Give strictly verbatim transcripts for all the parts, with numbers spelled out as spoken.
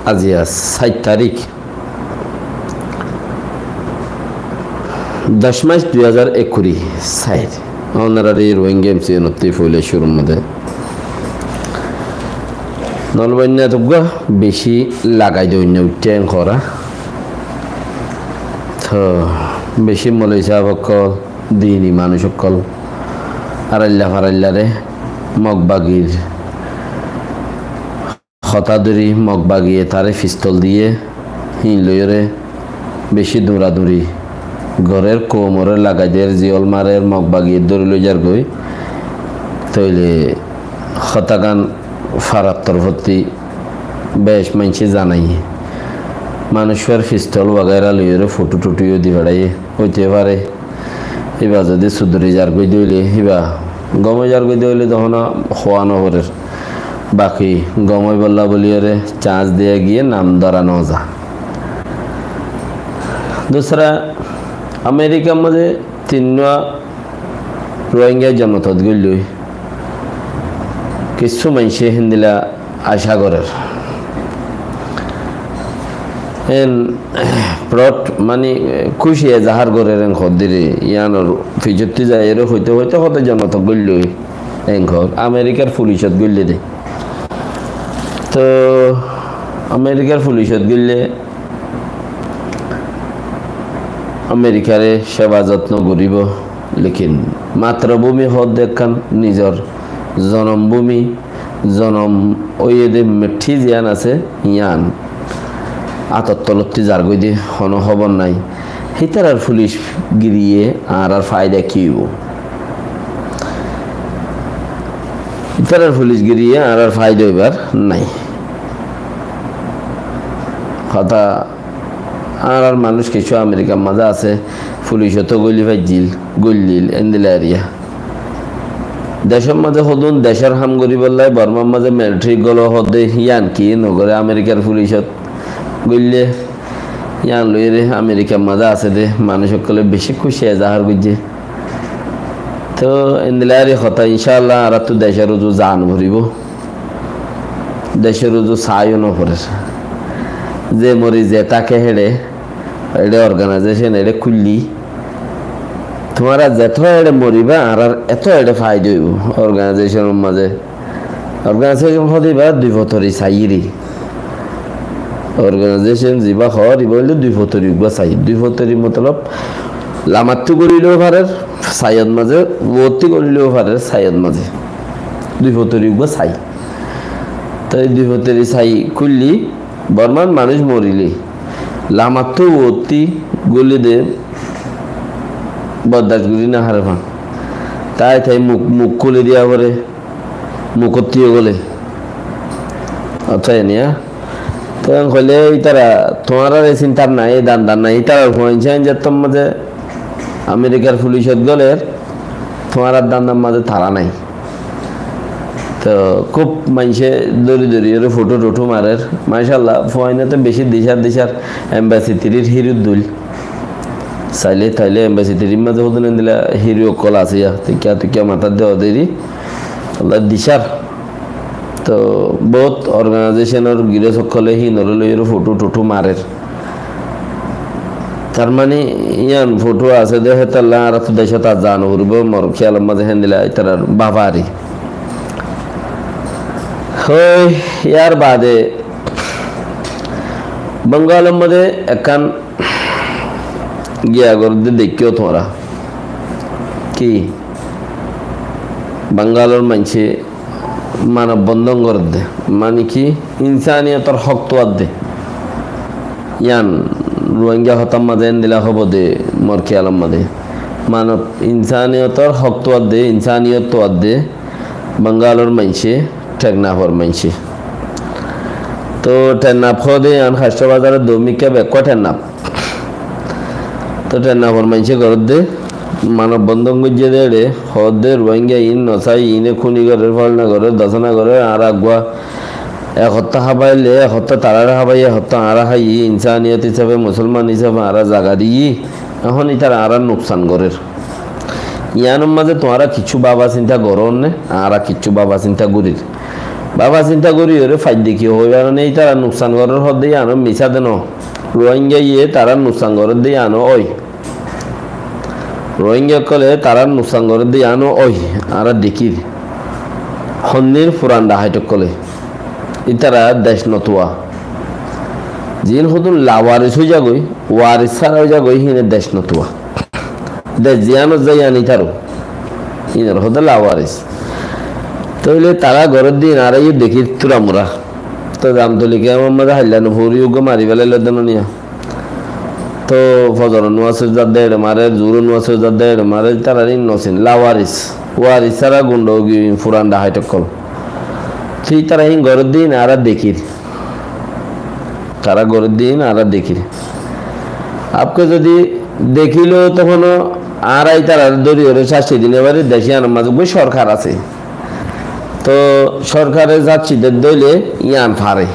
Aijja sair tarík, doc mac dui házar ekkuri sair. Ónorar Rohingya M C N ottú foila cúrur mazé nolbainna tuggúa beci lagai de óinna uiththé en hoór. Toh beci moloi sáb ókkol, dini manúic ókkol, arailla faraillare Mog bagir hotá dóri Mog bagiye taré fistol diyé, híin loiyóre beci duñraduri gorér, koumoré lagai der, ziyól marer, Mog bagiye dóri loi zargói. Tóile hotágan farattor fottí bec maincé zanaiyé. Manúic far fistol wagaira loiyóre fotó-totó yó di feçáiye, óite fare. Íba zodi sudori zargói de óile, íba gom ói zargói de óile tohón hoó no forer. Baki gom óibolla buliyóre cans diya giyé nam dóra no za. Dusára, Amerikar mazé tinnúa Rohingya jonotot goillói kissú maincé héndilla acá gorér. En proud mani kúci ezahar gorér en hoddire, yíanor ficottí zaiyóre hoite hoite hoto jonotot goillói en hoór, Amerikar fulicot goillé dé. Toh Amerikar fulicot goillé Amerikare ceba zotno goríbo, lekin matrobhumi hoódde ekkán nizor zonom bhumi, zonom óiye de meçthí ziyán asé, yían átor tolottí zargói de, honó hóbor nái. Hítarar fulicgiriye añárar faida ki óibo? Hítarar fulicgiriye añárar faida óibar nái. Hotá Añárar manúic kessú Amerikar mazé asé, fulicottú góli faijjíl, góillil, endilla eriya. Decór mazé hodún decór ham goríbolla Bormar mazé militari góló hoódde, yían ki nogoré, Amerikar fulicot góille, yían loiyóre Amerikar mazé asé dé manúic ókkolé bicí kúci ezahar goijjé. Toh endilla eri hotá, incálla añáráttu decór uzu zaa no foribó. Decór uzu saái yó no forer. Ze mori ze táke héçe, eçe organaizécon eçe kúilli. Tuáñra zetó eçe moribá, añárar etó eçe faida óibo. Organaizéconor mazé, organaizécon hoóde ibá dui fotori saiyíri. Organaizécon zibá hoór, ibá óilde dui fotori uggúa sai. Dui fotori motolob lamattú goríleyó farer saiyot mazé, uottú goríleyó farer saiyot mazé. Dui fotori uggúa sai. Toi dui fotori sai kúilli, Bormar manúic morilé, lamattú uottú góli de, bordac gorí no fare fán. Tái tái muk, muk kúli diya fore, mukottú yó góle. Accá, eniya. Toi en hoilé ítara, tuáñrar e sinta nái, e danda nái, ítarar fuain sáin zettór mazé Amerikar fulicot góler, tuáñrar dandar mazé tará nái. Toh kúb maincé dóri dóri yóre fothó-tothó marer. Macállah, fuain ótte bicí dicár dicár embasi tirir híru dóil. Sailé tailé embasi tirir mazé hodún endilla híru ókkol asé yá. Tikká tikká matát de oderi. Allar dicár. Toh bout organaizéconor girós ókkolé híinoré loiyóre fothó-tothó marer. Tar mani yían fothó asé dé, hétolla añáráttu decót ar zaa no foribó, mor kéyalor mazé héndilla ítarar báfa ari. Hoi, yar baade Bangalor mazé ekkán giya gorédde deikkó tuáñra. Ki? Bangalor maincé manob bondon gorédde, mani ki, insaniyotor hók tuadde. Yían Ruáingga hotár mazé endilla hoibó de, mor kéyalor mazé. Manob, insaniyotor hók tuadde, insaniyot tuadde, Bangalor maincé, Teknafor maincé. Toh Teknaf hoóde yían Haicthó Bazaror dómikká bekkúa Teknaf. Toh Teknafor maincé gorédde, manob bondon goijjé dé eçé, hoódde Ruáingga iín nosai, iíne kúni gorér, fálna gorér, dosóna gorér, añára eggúa ek hottá hábailé, ek hottá taráre hábaiye, ek hottá añára háiyi, insaniyot hísafe, musolman hísafe añára zaga diyi, ehón ítara añárar nuksan gorér. Yíanor mazé tuáñra kiccú bába sinta gorónne, añára kiccú bába sinta gorír. Báfa sinta gorí óre faidde ki hoibar ne, ítara nuksan gorór hoódde yíano misá de no. Rohingya ye tará nuksan goródde yíano ói. Rohingya ókkole tará nuksan goródde yíano ói. Añára dekír. Honnir furan dhahait ókkole. Ítara dec notuwa. Ziín hodún lawaris ói zagói, waris sára ói zagói, híine dec notuwa. Dec ziyánot zai yían ítaro. Híinor hoódde lawaris. Tóile tará goródde yían añára yó dekír turamura. Toi zamtoli kemor mazé hailla no furi uggúa mari felailódde no niya. Toi fozoror nuwasot zadde eçe mare, zuhuror nuwasot zadde eçe mare, ítarar híin nosin, lawaris. Waris sára gunda ói giyói furan dhahait ókkol. Toi ítara híin goródde híin añára dekír. Tará goródde híin añára dekír. Abke zodi dekíleo tohón añára ítarare dóri óre cásti di no fari, dec yíanor mazé uggúa sorkar asé. Toi sorkare cásti dedde óile yían fare.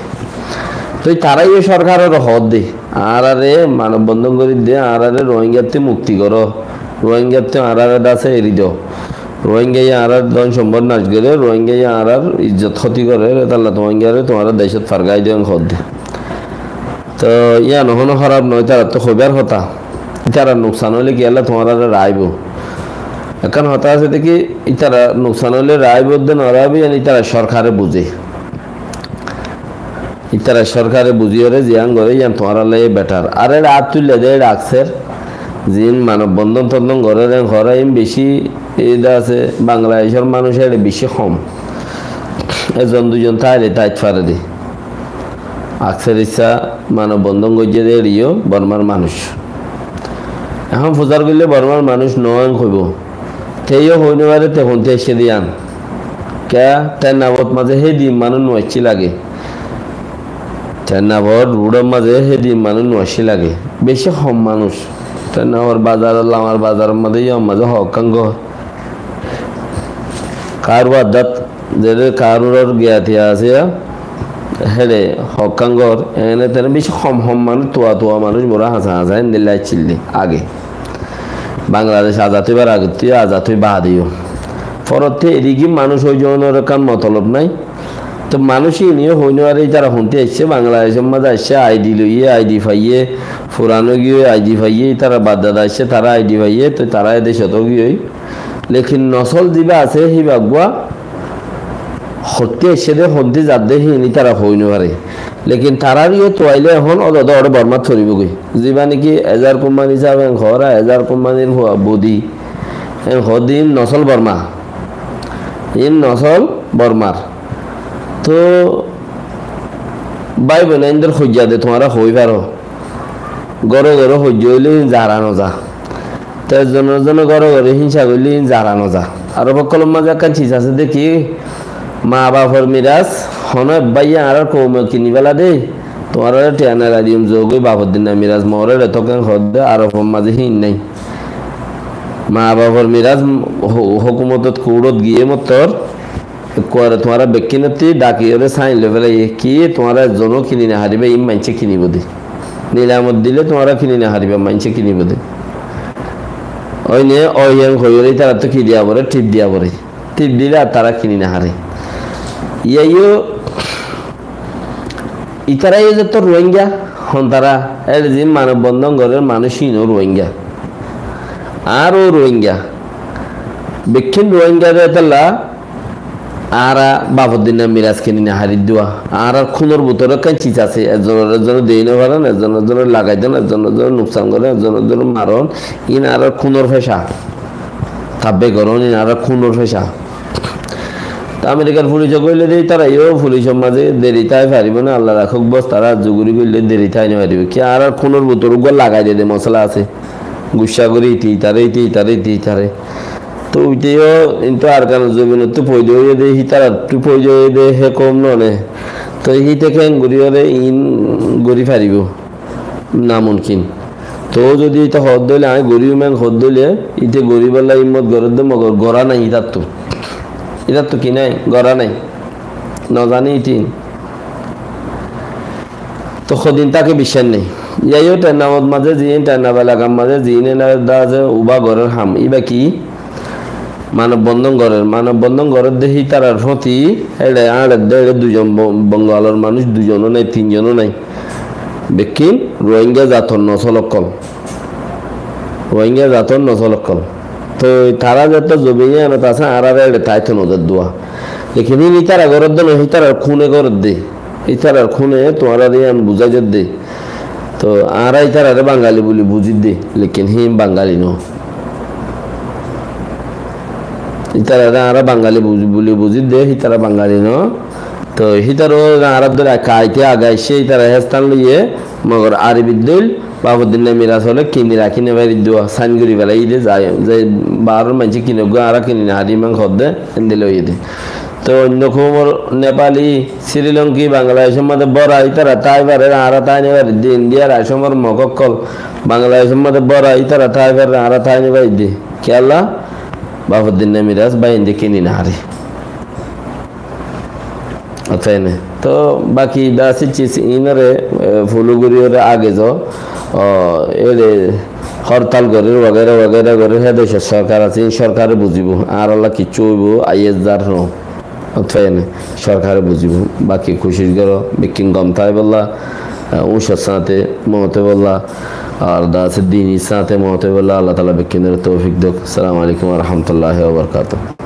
Toi tará yó sorkarore hoódde, añárare manob bondón gorídde, añárare Rohingyattú mukti goró, Rohingyattú añárare dase eri do. Rohingyaye añárar dón sombot nac goré, Rohingyaye añárar izzot hóti goré, étalla Rohingyare tuáñra decót fargái do en hoódde. Toi yían honó hóraf no, ítarattú hoibar hotá. Ítarar nuksan óile kiyólla tuáñrare raáibo? Ekkán hotá asé de ki, ítarar nuksan óile raáibo de no raáibo, yían ítarar sorkare buzé. Ítara sorkare buziyóre ziyán goré, yían tuáñrallá betar. Ar eçe át tuilla de eçe Akser, ziín manob bondón tondón gorér, en hoór, iín bicí, ida asé, Bangladecór manúic eçe bicí hom. Ezon duizon táile táit fare de. Akser issá manob bondón goijjé de eçe yó Bormar manúic. Ehón fusár goillé Bormar manúic noó en hoibó. Te yó hoi no fare te hontú aiccé de yían. Kiyá? Tennabot mazé hédin manúic no aiccé lage. Tennabot ruçor mazé hédin manúic no aiccé lage. Bicí hom manúic. Tennabot bazarot, Lamar bazaror mazé yó mazé hokkán gór. Karu addát, zere karur giyatiya asé, héçe hokkán gór, ene tene bicí hom hom manúic, tuwa tuwa manúic, bura hañsa hañsa, endilla accíl de age. Bangladec azad óibar agottú yó, azad ói baade yó. Forottú erigi manúic ói zonor ekkán motolob nái. Toi manúic íine yó hoi no fare, ítara hontú aiccé, Bangladecor mazé aiccé, ID loiyé, ID faiyé, furan ói giyói, ID faiyé, ítara bafdada aiccé, tará ID faiyé, toi tará edecot ói giyói. Lekin nosol ziba asé, híba uggúa hottú aiccé de, hontú zadde, híin ítara hoi no fare. Lekin tarár yó tuaile ehón ódode óre Bormát foribógoi. Ziba niki Ezar Kumbani sáb en hoór, Ezar Kumbanir fua budi en hoódde, iín nosol Borma. Iín nosol Bormar. Toi bái boin aindor hoijja de tuáñra hoi faro. Góre góre hoijja óile híin zara noza. Te ezone ezone góre góre hínsa goille híin zara noza. Arob ókkolor mazé ekkán ciz asé de ki, ma bafor miras honó ek báiye añárar koume kini féla de, tuáñrare thiañ no diyum, zogói bafor dinna miras moóre re tók en hoódde, Arobor mazé híin nái. Ma bafor miras hó-, hókumotot kuçot giyé mottor, ekkuare tuáñra bekkúnottú dhakiyóre sáin loi félaiye. Ki tuáñra ezzonó kini nofaribá, iín maincé kinibó de. Nilamot dile tuáñra kini nofaribá, maincé kinibó de. Óine ói en hoiyóre ítarattú ki diya foré, thíp diya foré. Thíp dile ar tará kini nofare. Yíaiyó, ítara yó zetó Rohingya, hon tará, éçe ziín manob bondón gorér manúic híin ó Rohingya. Añára ó Rohingya. Bekkín Rohingya de étalla añára bafor dinna miras kini no harí dua. Añárar kúnor bútore ekkán ciz asé. Ezzonore ezzone dei no faron, ezzonore ezzone lagai don, ezzonore ezzone nuksan goron, ezzonore ezzone maron. Iín añárar kúnor feca. Tabbe goron, iín añárar kúnor feca. Te Amerikar fulice goille de, ítara yó fulicor mazé deri tái faribó né, Allah rakók bos, tará zuguri goille deri tái no faribó. Ki añárar kúnor bútore uggúa lagai de de mosola asé. Guccá gorí ite itare, ite itare, ite itare. Toi uite yó, intu Arkanor zobinottú foida óiye de, hítarattú foida óiye de, hé koum no né. Toi híte keén gorí óre iín gorí faribó? Namunkin. Toi zodi ite hoódde óile, añí gorí umen hoódde óile, ite goríbolla himmot gorédde, mogor gorá nái ítattú. Ítattú ki nái? Gorá nái. Nozané itín. Toi hodin táke biccác nái. Yíaiyó Tennabot mazé ziín, Tennab elakar mazé ziín ene dá asé, uba gorér ham. Íba ki? Manob bondon gorer, manob bondon gorer de hítarar fóti, éçe añçer de éçe duizon bo-, Bongalor manúic duizon ó nai, tin zon ó nai. Bekkín Rohingya zator nosol ókkol. Rohingya zator nosol ókkol. Toi tará zeto zobin iyanot asé, añárar éçe táito nodé dua. Lekin hín ítara gorer de no, hítarar kúne gorer de. Ítarar kúne tuáñrare iyan buzái der de. To añára ítarare Bangali buli buzí de, lekin hín Bangali no. Ítarare añára Bangali buzi-, buli buzí de, ítara Bangali no. To hítaro añára dóri kaite aga aiccé, ítara héstan loiye, mogor Arobir dóil, Bafuddin Namiras óle kini rakí no fari dua, sain gorí felai de, zai, zai baáror maincé kine goi, añára kini no fari, iman hoó de, endilla óiye de. To oinno koumor Nepali, Sri Lanki, Bangladecor mazé bóra ítara tái farer, añára tái no fari de, Indiyar asomor Mog ókkol, Bangladecor mazé bóra ítara tái farer, añára tái no fari de. Kiyólla? Bafuddin Namiras bái inde kini no fari. Ótfai ne. To baki dasi cis inore, e, folo gorí ore age zo, o, ere hortal gorir, wagera wagera gorir, he decor sorkar asé, in sorkare buzibo. Añáralla kissú óibo, aiyer zar no. Ótfai ne, sorkare buzibo. Baki kucic goro, bekkín gom táibolla, e, úñcor sáñte moot óibolla, ar dasi dinir sáñte moot óibolla, Allah taala bekkínore toufik douk. Assalamu alaikum wa rahmatullahi wa barakatuh.